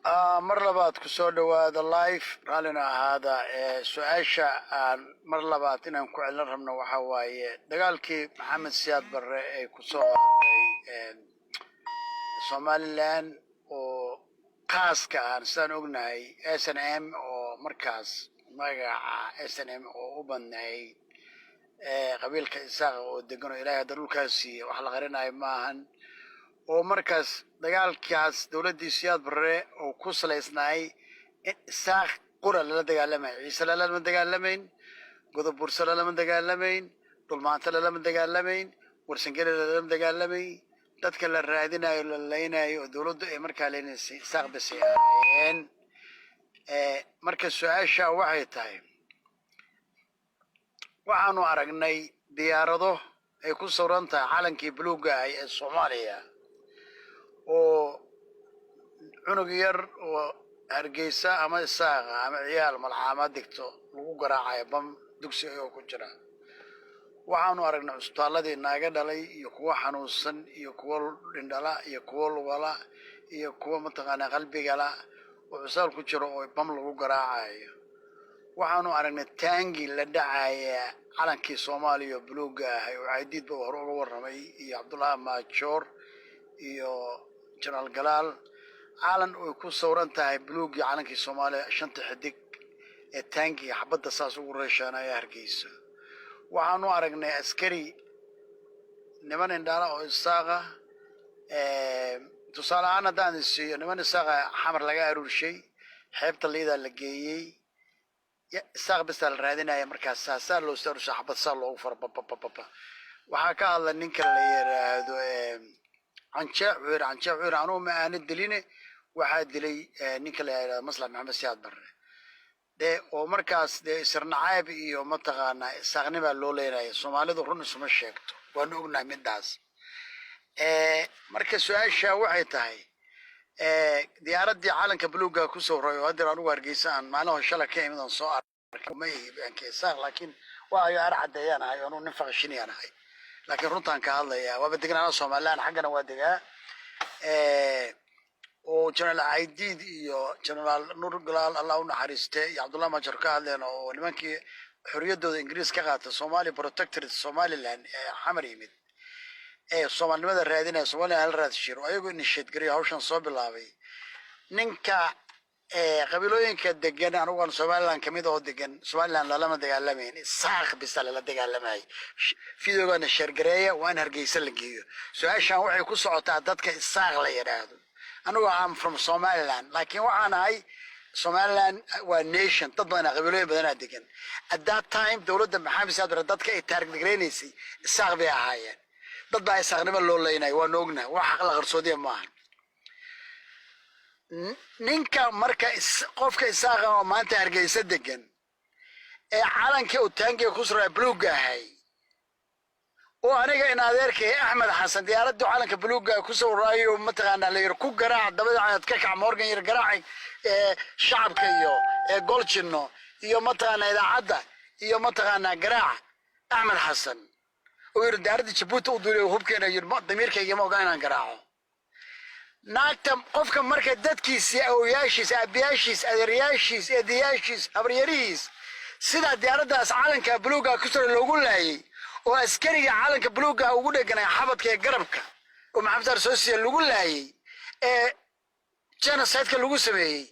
Mar labaad ku soo dhawaada live, raallina ahaada. Su-aasha aan mar labaad inaan ku celin rabno waxa waaye dagaalkii Maxamed Siyaad Barre ay ku soo qaaday Somaliland, oo khaaska aan sidaan ognahay SNM, oo markaas magaca SNM oo u badnayd qabiilka Isaaqa oo degan, oo Ilaahay hadda dhulkaas siiye, wax la qarinayo maahan, oo markaas dagaalkaas dowladdii Siyaad Barre oo ku salaysnaay in Isaaq qura lala dagaalamayo, Ciise lalama dagaalamayn, Godoburse lalama dagaalamayn, Dhulmaanto lalama dagaalamayn, Warsangele lalama dagaalamayn. Dadka la raadinayo, la laynayo oo dowladdu ay markaa leynaysay Isaaq basay ahaayeen. Marka su-aasha waxay tahay, waxaanu aragnay diyaarado ay ku sawiran tahay calankii buluugga ahay ee Soomaaliya, oo cunug yar oo Hargeysa ama Isaaqa ama ciyaal malxaamad dhigto lagu garaacayo bam dugsi ayoo ku jira. Waxaanu aragnay cusbitaalladii naaga dhalay iyo kuwa xanuunsan iyo kuwa dhindhala iyo kuwa lugala iyo kuwa mataqaanaa qalbigala oo cusbitaal ku jiro oo bam lagu garaacayo. Waxaanu aragnay taangi la dhacaya calankii Soomaaliya oo buluugga ahay, oo Caydiid ba hore uga warramay iyo Cabdullaahi Maajoor iyo Jenaraal Galaal, calan oy ku sawiran tahay buluuggii calankii Soomaaliya, shanta xidig, ee taangiga xabadda saas ugu reeshaanaya Hargeysa. Waxaanu aragnay askari niman indhaala oo Isaaqa. Tusaale ahaan haddaan siiyo, niman Isaaqa Xamar laga aruurshay, xeebta Liidaa la geeyey. Isaaq bisaa la raadinaya. Markaas saasaa loo soo aruurshay, xabad saa loogu faro bababababa. Waxaa ka hadla ninka la yiraahdo Canjeex. Wuxuu yidhi, Canjeex wuxuu yidhi, "Anugu ma aana diline, waxaa dilay ninka la yidhahdo Maslax Maxamed Siyaad Barre." Dee oo markaas dee isirnacaab iyo mataqaanaa isaaqnimaa loo leenaya. Soomaalidu run isuma sheegto, waanu ognahay midaas. Marka su-aasha waxay tahay, diyaaraddii calanka buluugga kusoo roy, oo haddeer anugu Hargeysa aan maalin shala ka imid aan soo arkay, ma ihi Isaaq, laakiin waa ayo ar caddeeyaan ahay, anuu nin faqashiniyaan ahay, laakiin runtaan ka hadlaya. Waaba degnaana Somaliland, xaggana waa degaa, oo Jenaraal Caydiid iyo Jenaraal Nuur Galaal, Allah u naxariiste, iyo Cabdullahi Majar ka hadleen, oo nimankii xorriyaddooda Ingiriis ka qaata, Somali Protectorate Somaliland ee Xamar yimid ee soomaalinimada raadinaya, Somaliland hala raadshiro, ayagoo initiate gareeyo hawshan soo bilaabay. Ninka qabiilooyinka degan, anugu aan Somaliland kamid oo degan, Somaliland lalama dagaalamayn, Isaaq bisa lala dagaalamayay. Videogana share gareeya, waa in Hargeysa la geeyo. Su-aashan waxay ku socotaa dadka Isaaq la yidhaahdo. Anigu am from Somaliland, laakiin waxaan ahay, Somaliland waa nation, dad badanaa, qabiilooyin badanaa degan. At that time dowladda Maxamed Siyaad Barre dadka ay target gareynaysay Isaaq bay ahaayeen. Dad baa Isaaqnimo loo leynayo, waan ognahay, wax la qarsoodiya maaha. Ninka marka qofka Isaaqa oo maanta Hargeysa degan ee calankii uu taangiga ku suraa buluugga ahay, oo aniga in adeerkay Axmed Xasan diyaaradii calanka buluugga ku sawiraayo, mataqaanaa la yiri ku garaac, dabada cad ka kac, Morgan yir garaac shacabka iyo Goljinno iyo mataqaanaa idaacadda iyo mataqaanaa garaac, Axmed Xasan oo yiri diyaaradda Jabuuti u duuliyo hubkeena, yiri damiirkayga ma ogaa inaan garaaco naagta. Qofka marka dadkiisi, awoyaashiis, aabayaashiis, adeerayaashiis, eedayaashiis, habaryarihiis sidaa diyaaraddaas calanka buluugga ku sura loogu laayay, oo askariga calanka buluugga ugu dheganay xabadka ee garabka oo Maxamed Saar soo siiya lagu laayay ee genocide-ka lagu sameeyey,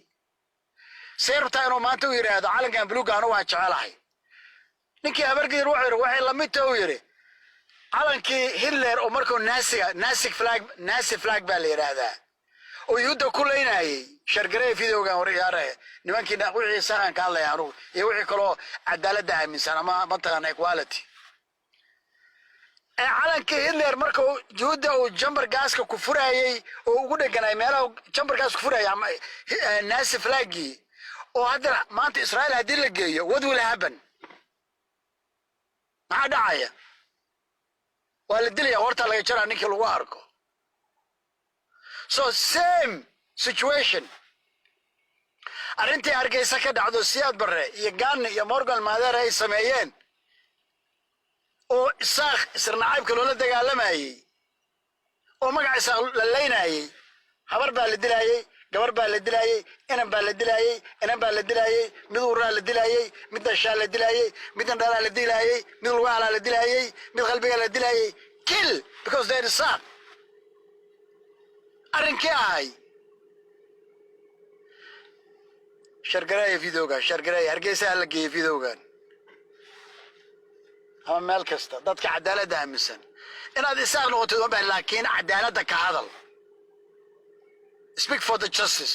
see rabtaa inuu maanta u yidhaahdo calankan buluugga anu waan jecelahay? Ninkii Habargidir wuxuu yidhi, waxay lamid taha, uu yidhi, calankii Hitler oo markuu Naasiga, Nazi flag, Nazi flag baa la yidhaahdaa, oo Yuhuudda ku leynayay. Share gareeya videogan, waryaare. Nimankii wixii saqan ka hadlaya anugu iyo wixii kaloo cadaaladda aaminsan ama mataqaana equality, ee calankii Hitler markuu Yuhuudda uu chamber gaaska ku furayey oo ugu dheganay meelaha chamber gas ku furayay ama Nazi flaggii, oo hadda maanta Israel haddii la geeyo, what will happen? Maxaa dhacaya? Waa la dilaya, hortaa laga jaraa ninkii lagu arko. So same situation arrintii Hargeysa ka dhacdo, Siyaad Barre iyo Gaani iyo Morgan Maadeer ay sameeyeen, oo Isaaq isirnacaybka loola dagaalamayey, oo magaca Isaaq la laynayey, habar baa la dilaayey, Gabar baa la dilaayey, inan baa la dilaayey, inan baa la dilaayey, mid uraa la dilaayey, mid dhashaa la dilaayey, mid indhalaa la dilaayey, mid lugahalaa la dilaayey, mid qalbigaa la dilaayey. Kill because they are arrinkii ahay. Share gareeya videogan, share gareeya. Hargeysa ha la geeya videogan ama meel kasta. Dadka cadaaladda aaminsan, inaad Isaaq noqotid uma baahni, laakiin cadaaladda ka hadal. Speak for the justice.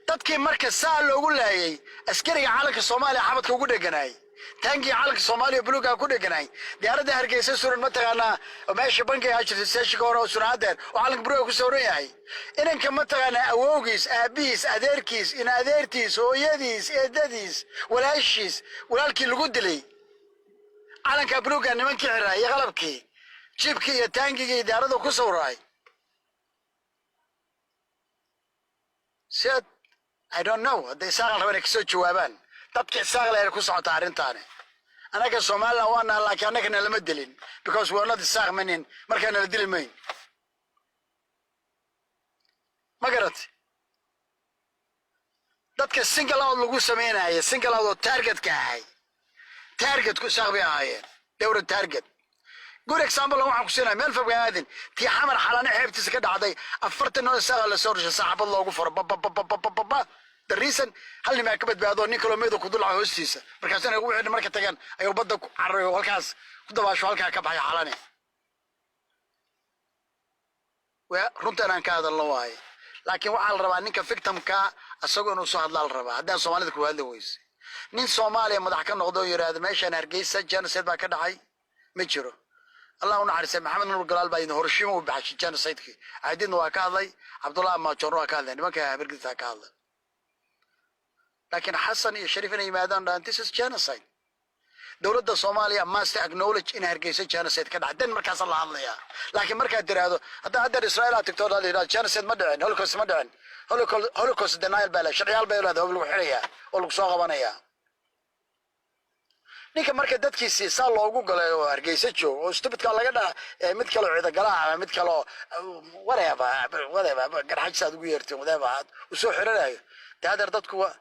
Dadkii marka saa loogu laayay, askariga calanka Soomaaliya xabadka ugu dheganaay, taangii calanka Soomaaliya buluuga ku dheganaay, diyaaradda Hargeysa suran, mataqaanaa, oo meesha bankiga jirta seeshika hore oo suran hadeer oo calanka buluuga ku sawran yahay, inanka, mataqaanaa, awowgiis, aabihiis, adeerkiis, in adeertiis, hooyadiis, eedadiis, walaashiis, walaalkii lagu dilay calanka buluuga, nimankii xiraay iyo qalabkii jiibkii iyo taangigii iyo diyaaradda ku sawraay. Siad, I don't know hadda Isaaqal raba inay kasoo jawaabaan. Dadka Isaaq leer ku socota arrintaani. Annaga Somaliland waa naha, laakiin annagana lama dilin because we are not Isaaq manin. Markaa nala dili mayn, ma garat? Dadka single out lagu sameynaya, single out oo targetka ahay, targetku Isaaq bay ahaayeen. They were a target. Good example waxaan ku siinaya, meel fog aadin, tii Xamar Xalane xeebtiisa ka dhacday. 40 noo Isaaqa lasoo rushay, saxaabad loogu furo babababababa. The reason, hal nin baa ka badbaado, nin kaloo meedu ku dulca hoostiisa. Markaasina wixii marka tagaan ayuu badda ku cararay oo halkaas ku dabaasho, halkaa ka baxay Xalane. Runta inaan ka hadalno waaye, laakiin waxaa la rabaa ninka victimka isagoo inuu soo hadlaa la rabaa. Haddaan Soomaalida ku hadli weyse, nin Soomaaliya madax ka noqdo oo yidhaahdo meeshaan Hargeysa genocide baa ka dhacay, ma jiro. Allah u naxariistay Maxamed Nuur Galaal baa idin Hiroshima u baxshay genocidekii. Caadidna waa ka hadlay, Cabdullahi Maajoorna waa ka hadlay, nimanka Habargidta ka hadlay. Laakiin Xasan iyo Shariif inay yimaadaan dhahan, "This is genocide," dowladda Soomaaliya must acknowledge in Hargeysa genocide ka dhacay, dan markaasa la hadlayaa. Laakiin markaad tiraahdo hadda haddeer Israel aad tagto, haddaad yidhahdo genocide ma dhicin, Holocaust ma dhicin, Holocaust denial baa la sharciyaal bay leedahay oo lagu xidhayaa oo lagu soo qabanayaa. Ninka marka dadkiisii saa loogu galay oo Hargeysa joogo oo stupidka laga dhaa mid kaloo Ciidagalaha ama mid kaloo whatever, whatever, Garxajis aad ugu yeerteen, whatever, aad usoo xiranayo, dee adeer, dadku waa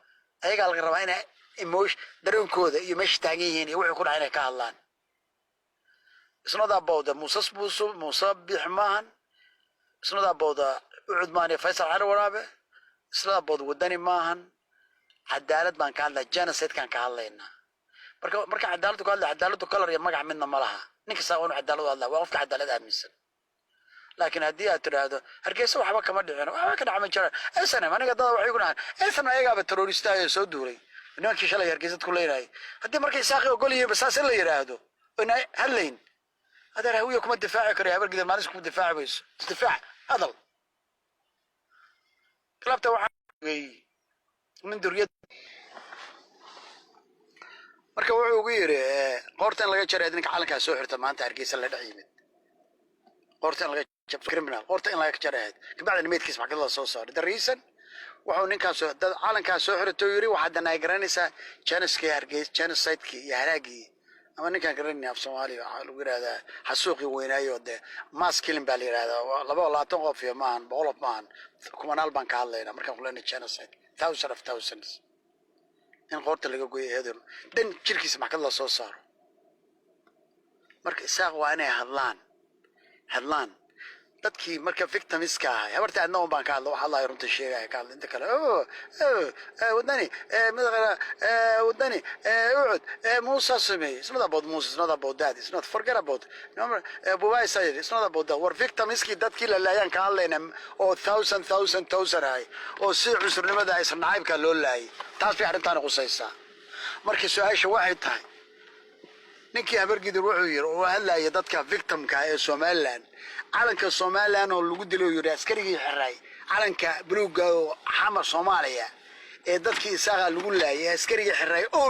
ayagaa laga rabaa inay emotion, dareenkooda iyo meesha taagan yihiin iyo wixii ku dhacay inay ka hadlaan. It's not about the Muuse Buusu, Muuse Bix maahan. It's not about the Ucud maahan iyo Faysal Cali Waraabe. It's not about Wadani maahan. Cadaalad baan ka hadlaya, genocide-kaan ka hadlaynaa. Marka cadaaladdu ka hadlaya, cadaaladdu color iyo magac midna ma laha. Nin kasta waa inuu cadaalad u hadlaa, waa qofka cadaalad aaminsan. Laakiin haddii aad tidhaahdo Hargeysa waxba kama dhicin, waxba ka dhaca ma jiraan, SNM, aniga dada waxay ku dhahaan SNM ayagaaba terrorist-ahay oo soo duulay, nimankii shalay Hargeysad ku leynayay. Haddii markay Isaaqi ogol yihiin saas in la yidhaahdo oyna hadlayn, adeer, Hawiya kuma difaaci karayo, Habargidan maalis kuma difaaci mayso. Isdifaac, hadal. Galabta waxaa nin duriyad marka wuxuu ugu yidhi qoorta in laga jaray ninka calankaa soo xirta maanta Hargeysa la dhex yimid, qoorta in laga criminal, qoorta in laga jaray ahayd. Kabacdina meydkiis maxkamad la soo saaray. The reason, wuxuu ninkaas dad calankaa soo xirto yidhi, waxaad danaay garanaysaa genocide Hargeysa, genocidekii iyo halaagii, ama ninkaan garanayna af Soomaaliya waxaa lagu yidhahdaa xasuuqii weynaayo, dee mass killing baa la yidhahdaa. 22 qof iyo maahan, 100 qof maahan, kumanaal baan ka hadlaynaa markaan ku leenahay genocide, thousand of thousands in qoorta laga goyo iyaduna, dan jirkiisa maxkamad la soo saaro. Marka Isaaq waa inay hadlaan, hadlaan dadkii marka victimska ahay. Habarta adna un baan ka hadla, waxa hadlaya runta sheegaya ka hadla. Inta kale, oh, oh, Wadani, Madaqana, Wadani, Ucud, Musa sameeyey. It's not about Musa, it's not about that, it's not, forget about Bubai Sayid, it's not about that. War victimskii, dadkii la laayaan ka hadlayna oo thousand, thousand, thousand ahay oo si cunsurnimada isla nacaybka loo laayay. Taas bay arrintaani qusaysaa. Marka su-aasha waxay tahay, ninkii Habargidir wuxuu yidhi oo hadlaya dadka victimka ee Somaliland, calanka Somaliland oo lagu dilay, yidhi askarigii xiraay calanka buluugga oo Xamar Soomaaliya ee dadkii Isaaqa lagu laayay ee askarigii xiraay oo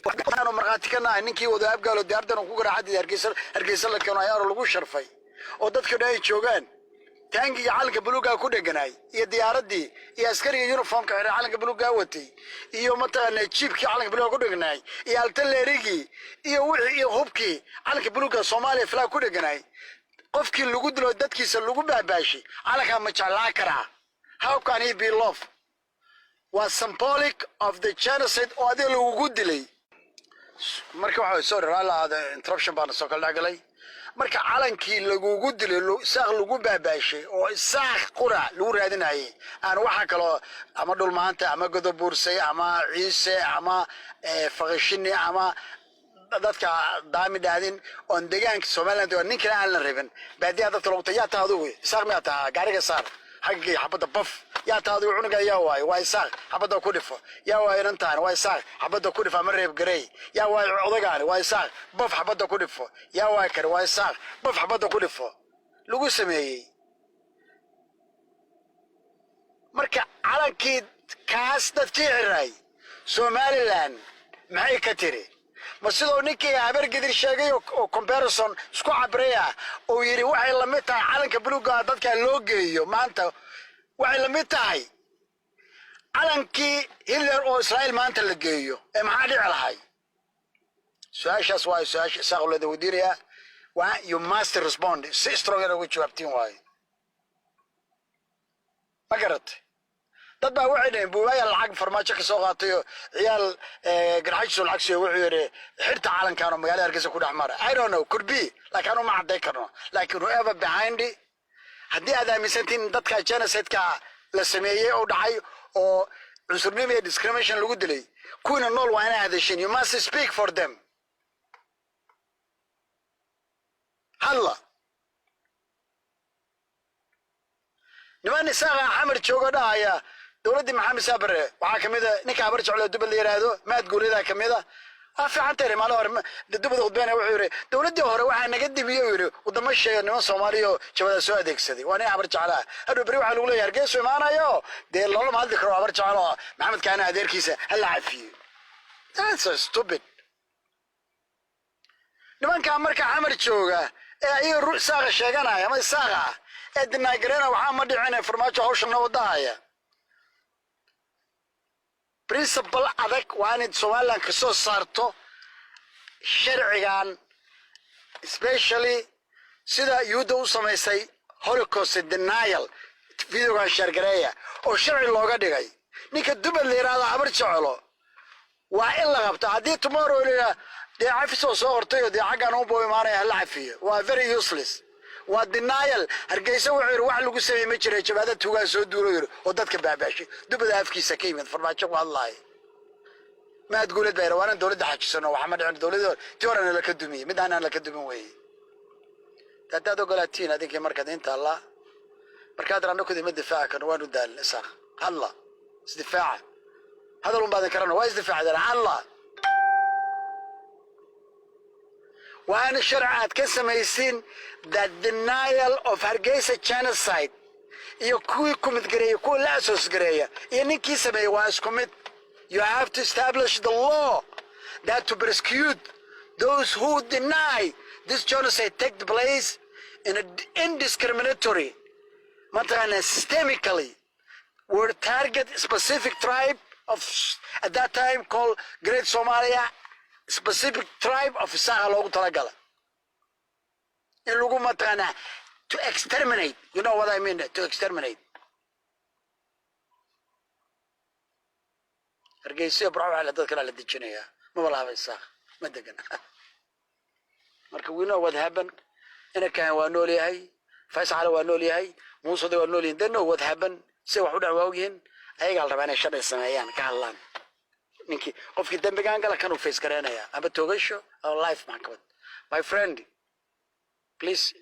waxaanu markhaati ka nahay ninkii wada Abgaalo diyaardan ku garaacadii Hargeysa, Hargeysa la keeno ayaaro lagu sharfay oo dadka dhan ay joogaan, taangiga calanka buluuggaa ku dheganaay iyo diyaaradii iyo askariga uniformka xiray calanka buluuggaa watay iyo, mataqaana, jiibkii calanka buluugga ku dheganaay iyo artillery-gii iyo wixii iyo hubkii calanka buluugga Soomaaliya flag ku dheganaay. Qofkii lagu dilo, dadkiisa lagu baabaashay, calankaa ma jeclaan karaa? How can he be love? Waa symbolic of the genocide oo adiga lagugu dilay. Marka waxa, sorry, raalli ahaada, interruption baana soo kala dhexgalay. Marka calankii lagugu dilay, Isaaq lagu baabaashay oo Isaaq qura lagu raadinayay, aan waxa kaloo ama Dhulmaanta ama Godobuursay ama Ciise ama Faqishini ama dadka daami dhaadin oon deegaanka Somaliland oo nin kale aan la rabin, baadiyaha dadka loogu yaa taa adugu Isaaq miyaa tahaa? Gaariga saar, xaggii xabadda baf. Yaa taa adigu? Cunuga yaa waayo? Waa Isaaq, xabadda ku dhifo. Yaa waayo inantaan? Waa Isaaq, xabadda ku dhifo ama reeb garey. Yaa waayo odagaani? Waa Isaaq, baf, xabadda ku dhifo. Yaa waayo kare? Waa Isaaq, baf, xabadda ku dhifo lagu sameeyey. Marka calankii kaas dadkii xiraay, Somaliland maxay ka tiri? Ma sidoo ninkii Habargedir sheegay oo comparison isku cabiray ah oo yidhi waxay lamid tahay calanka buluuga dadka loo geeyo maanta, waxay lamid tahay calankii Hitler oo Israa'iil maanta la geeyo, ee maxaa dhici lahay? Su-aashaas waayo su-aasha Isaaq lada weydiinayaa. Waa you must respond si strong inaad uga jawaabtiin waayo. Ma garatay? Dad baa waxay dhaheen buubaaya lacag Farmaajo ka soo qaatay oo ciyaal Garxajiso lacag siiyo, wuxuu yidhi xirta calankan oo magaalada Hargeysa ku dhex mara. I don't know, could be, laakiin anu ma cadday karno. Laakiin whoever behind it, haddii aad aaminsantiin in dadka genocide-ka la sameeyey oo dhacay oo cunsurnimo iyo discrimination lagu dilay, kuwiina nool waa inaa hadashin. You must speak for them. Hadla. Niman Isaaqa Xamar joogo dhahaya dowladdii Maxamed Saabare, waxaa kamid a ninka Habar Jeclo Dubad la yidhaahdo, Maad Guulidaa kamid a. Waa fiican tiri maalin hore Dubada khudbeyna, wuxuu yidhi dowladdii hore waxaa naga dimiye, uu yidhi wadamo sheega niman Soomaaliya oo jabadaa soo adeegsaday. Waa nin Habar Jeclaa. Hadhow beri waxaa lagu leeyahay Hargeysu imaanayo, dee loolama hadli karo Habar Jeclo, Maxamed Kaana adeerkiisa ha la cafiyo. That's so stupid. Nimankaa marka Xamar jooga ee ayaga Isaaqa sheeganaya ama Isaaqa ah ee dinaagarena, waxaa ma dhicin Farmaajo hawshan wadahaya. Principle adag waa inayd Somaliland ka soo saarto sharcigan, especially sida Yuhuudda u samaysay Holocaust denial. Videogan share gareeya oo sharci looga dhigay. Ninka Dubad la yidhahdo, Habar Jecelo, waa in la qabto. Haddii tomorrow la yidhaha dee cafis oo soo hortay oo dee xaggan unbuu imaanaya, hala cafiyo, waa very useless, waa denial. Hargeysa wuxuu yidhi wax lagu sameeyey ma jira, jabaada tuugaa soo duuro yidhi oo dadka baabaashay. Dubada afkiisa ka yimid, Farmaajo ku hadlaaya. Maad Guulad baa yidhi waa inaan dowladda xajisano, waxa ma dhicin, dowladda tii horena laka dumiyey, mid aanaan laka dumin weeye. Haddaad ogolaatiin adinkii markaad inta allah markaad annaku ma difaaci karno, waanu daalin. Isaaq hadla, isdifaaca, hadal un baadin karano, waa isdifaacdeen. Hadla. Waa in sharci aad ka samaysiin the denial of Hargeysa genocide iyo kuwii commit gareeya, kuwa la asoos gareeya iyo ninkii sameeyey waa isku mid. You have to establish the law that to prosecute those who deny this genocide take place in a indiscriminatory, mataqaana, systemically were target specific tribe of at that time called Great Somalia, specific tribe of Isaaqa loogu talagala in lagu, mataqaanaa, to exterminate. You know what I mean, to exterminate. Hargeysa, Burco waxaa la dad kalaa la dejinayaa, maba lahaba Isaaq ma degan. Marka we know what happened. Inankan waa nool yahay, Faysal Cali waa nool yahay, Muuse waa nool yihin. They know what happened, si wax u dhac waa ogyihiin. Ayagaa la rabaa inay sharci sameeyaan, ka hadlaan ninkii qofkii dembigaan gala kanuu face gareynaya ama toogasho ama life maxkamad. My friend, please,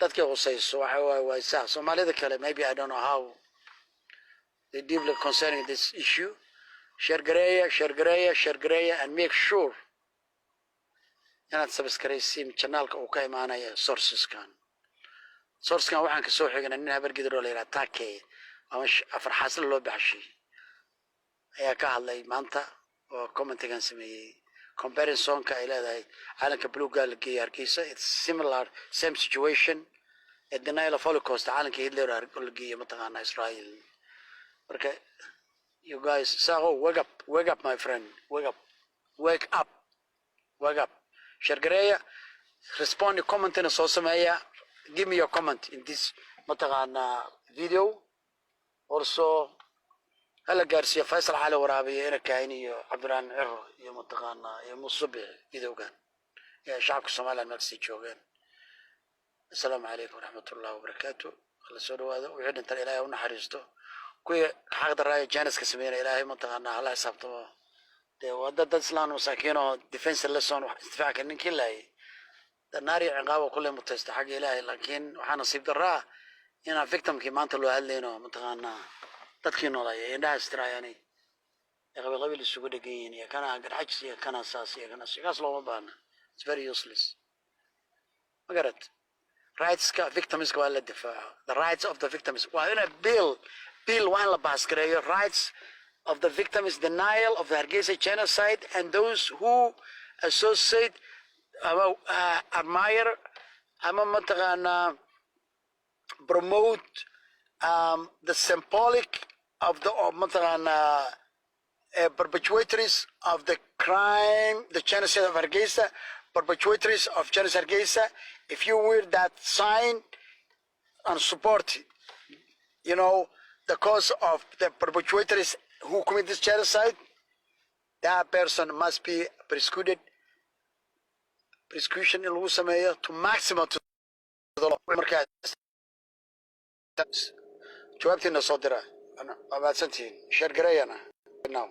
dadkii khusayso waxa waaye waa Isaaq. Soomaalida kale maybe, I don't know how they deeply concerning this issue. Share gareeya, share gareeya, share gareeya, and make sure inaad subscribe channelka uu ka imaanaya sourceskan. Sourceskan waxaan kasoo xignay nin Habargidir oo la yidhaha Take ama afar xaasle loo baxshay ayaa ka hadlay maanta oo commentigan sameeyey, comparisonka ay leedahay calanka bluega la geeyay Hargeysa. It's similar, same situation, a denial of Holocaust, calanka Hitler oo la geeyay, mataqaana, Israel. Marka you guys, Saaqo, wake up, wake up, my friend, wake up, wake up, wake up. Share gareeya. Respond, commentina soo sameeya. Give me your comment in this, mataqaanaa, video. Also hala gaarsiiyo Faysal Cali Waraabiyo, Ina Kaahin iyo Cabdiraxmaan Ciro iyo, mataqaanaa, iyo Muuse Bixi videogan ee shacabka Somaliland meel kasii joogeen. Assalaamu calaykum waraxmatullahi wabarakaatu. Hala soo dhawaado. Wixii dhintan Ilaahay u naxariisto. Kuwii xaq daraayo janiska sameeyana Ilaahay, mataqaanaa, hala xisaabtamo. Dee waa dad islaan masaakiin oo defense lesson wax isdifaaca ninkii laayay naar iyo ciqaabo kulley mutaysta xagga Ilaahay. Laakiin waxaa nasiib darraa inaan victimkii maanta loo hadlayno, mataqaanaa, dadkii noolaya indhaha istiraayani ee qabiil qabiil isugu dhegan yihiin, iyo kana Garxajis iyo kana saas iyo kana kaas. Looma baahna. It's very useless, ma garat? Rightska victimska waa la difaaco. The rights of the victims waa ina bill waa in la pass gareeyo. Rights of the victims, denial of the Hargeysa genocide, and those who associate ama admire ama, mataqaanaa, promote the symbolic of the mataqaanaa, perpetrators of the crime, the genocide of Hargeysa, perpetrators of genocide Hargeysa. If you wear that sign and support the cause of the perpetrators who commit this genocide, that person must be prosecuted. Prosecution in lagu sameeyo to maximum to the law. Markaas jawaabtiina soo dira. Waa mahadsantihiin. Share gareeyana now.